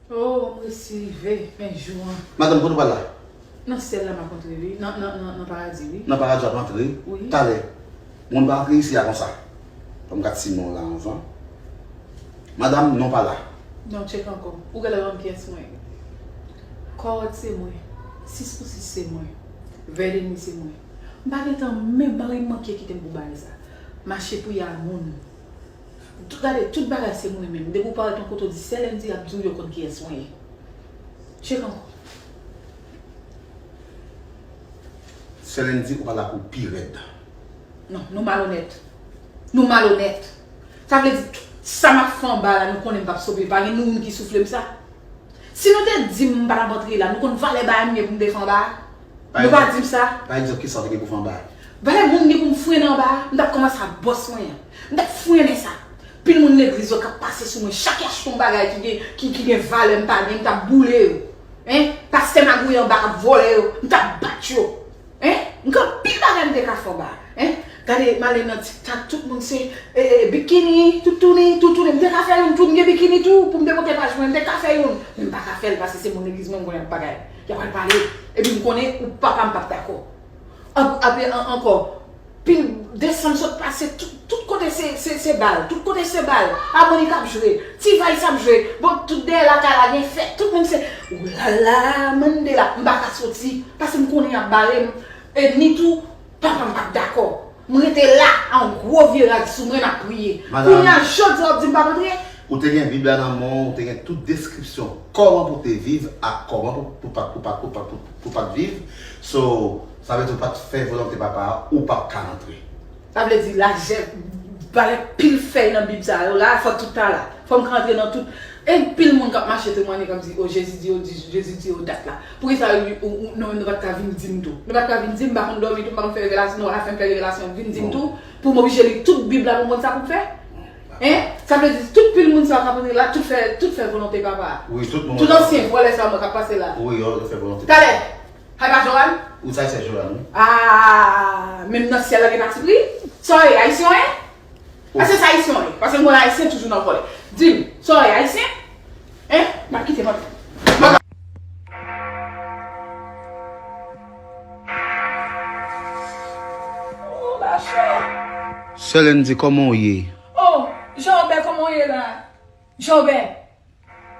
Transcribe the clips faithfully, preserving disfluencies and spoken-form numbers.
Oh, m resi rive, men jou an. Madanm, kote w pral la? Nan syèl la m ap antre wi, nan, nan, nan, nan paradi wi. Nan paradi w ap antre? Wi. Talè. Moun pa antre isi a konsa. Fò m ka simen w la anvan. Madanm, non pa la. Non, tcheke ankò. Ou genlè pa konn kiyès mwen ye. Kòwòt se mwen. Sis pou sis se mwen. Vèdeni se mwen. M pa gentan menm mari m manke kite m pou bagay sa. Mache pou y a moun. Tout, gade, tout bagay se mwen menm. Depi w parèt yon kote w di sè Lundi, y ap di w yo konn kiyès mwen ye. Tcheke ankò. Sè Lundi, ou pa la pou pi rèd. Non, nou malonèt. Nou malonèt. Sa vle di, tout sa m ap fè anba la, nou konnen m p ap sove. Pa gen nou moun ki soufle m sa. Si nou te di m m pa t ap antre la, nou konn valè bagay m ye pou m te fè anba a? Nou pa di m sa. Pa egzanp, kisa w te gen pou fè anba a? Valè moun gen pou m frennen anba a, m t ap kòmanse ak bòs mwen an. M t ap frennen sa. Pil moun legliz yo k ap pase sou mwen, chak y achte yon bagay ki gen, ki, ki gen valè m pa gen, m t ap boule yo. Hein? Pastè magouye anba k ap vòlè yo, m t ap bat yo. Hein? M gen anpil bagay m te ka fè anba a. Hein? Gade, m ale nan TikTok, tout moun se, e, e, bikini, toutouni, toutouni. M te ka fè youn tou, m gen bikini tou, pou m te monte paj mwen, m te ka fè youn. Men m pa ka fè l, paske se moun legliz mwen, m konnen ap bagay. Y ap al pale, epi m konnen ou papa m p ap dakò. An, an, an, ankò, pil desanm sot pase, tout, tout kote se, se, se bal, tout kote se bal. Amoni k ap jwe, T-Vice ap jwe, bon, tout dèyè lakay la gen fèt, tout moun se, oulala, Mandela, m pa ka soti, paske m konnen y ap bare m, e ni tou, papa m p ap dakò. M rete la, a yon gwo vye rad sou mwen, m ap priye. Kounye a, jodi a, w ap di m p ap antre? Ou te gen Bib la nan men w, ou te gen tout deskripsyon kòman pou te viv ak kòman pou, pou pa, pou pa, pou pa, pou, pou pa t viv. So, sa vle di ou pa t fè volonte Papa a, ou p ap ka rantre. Sa vle di lajè, valè pil fèy nan Bib sa yo la, fò tout ta la. Fò m ka antre nan tout. E pil moun k ap mache temwanye k ap di, o, Jezi di yo, di, Jezi di yo dat la. Poukisa ou, ou, ou, nou menm nou pa t ka vin di m tou? Nou pa t ka vin di m, m pa konn dòmi tou, m pa konn fè revelasyon, nou pa ka fè m fè revelasyon, vin di m tou, pou m oblije li tout Bib la pou m konn sa pou m fè? Hein? Sa vle di tout pil moun sa yo k ap antre la, tout fè, tout fè volonte Papa a. Wi, tout moun. Tout ansyen vòlè sa yo k ap pase la. Wi, yo fè volonte. Talè! Hay pa Johan? Ou sa se Johan, wi. Ah, menm nan syèl la gen patipri? Sa w ye, ayisyen w ye? Paske sa ayisyen w ye. Paske m konn ayisyen toujou nan vòlè. Di m, sa w ye, ayisyen? Hein? M ap kite m ap. Oh, Bachè. Sè Lundi, kòman w ye? Oh, Jòbè, kòman w ye la? Jòbè.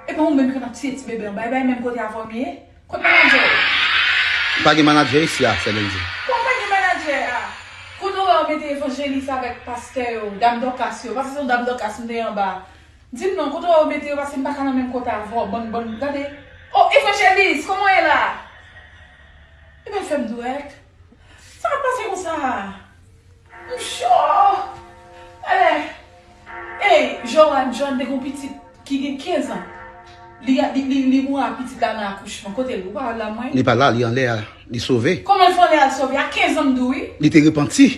E pa ou menm ki konn ap tiye ti bebe anba, e pa e menm kote avè w m ye? Kot manadjè yo? Pa gen manadjè isi a, Sè Lundi. Kòman pa gen manadjè a? Kote w wè yo mete evanjelis avèk pastè yo, dam Dòkas yo, paske se yon dam Dòkas m te ye anba. Di m non, kote w wè yo mete yo, paske m pa ka nan menm kote avè w, bann, bann, gade. Oh, evanjelis, kòman w ye la? Epa l fè m dwèt. Sa k ap pase konsa a? M cho! Alè! Ey, Johan, Johan te gen yon pitit ki gen kenz an. Li, li, li, li mouri ak pitit la nan akouchman. Kote l? Ou pa wè l la, mwen? Li pa la, li anlè a. Li sove. Kòman l fè anlè a sove? A kenz an m di w, wi. Li te repanti.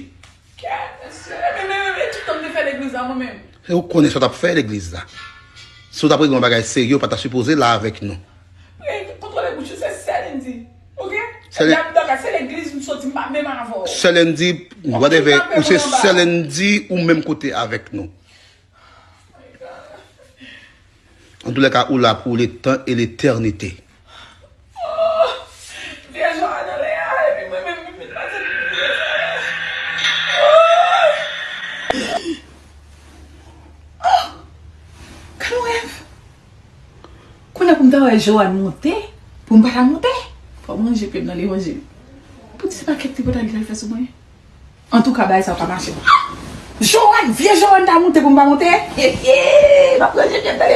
Kè, mesye, men, men, men, men, tout tan m te fè legliz la, mwen menm. E ou konnen sa w t ap fè legliz la. Si w t ap regle yon bagay serye, ou pa ta sipoze la avèk nou. Kontwole bouch ou, se Sè Lundi. Oke? Sè Lundi. Dam Dòkas, se legliz m soti, m pa menm avè w. Sè Lundi, whatever, ou se Sè Lundi, ou menm kote avèk nou. Antoulèka, ou la pou le tan e letènite. Oh, vye Johan anlè a, epi mwen menm, m vin pase pou vye Johan. Oh! Oh! Gade yon rèv! Kounye a pou m ta wè Johan monte, pou m pa ta monte, fò m ranje pye m nan levanjil. Pou di se pa kèk tripotay li t al fè sou mwen. Antouka, bagay sa yo pa mache. Johan, vye Johan ta monte pou m pa monte? He, he, m ap ranje pye m nan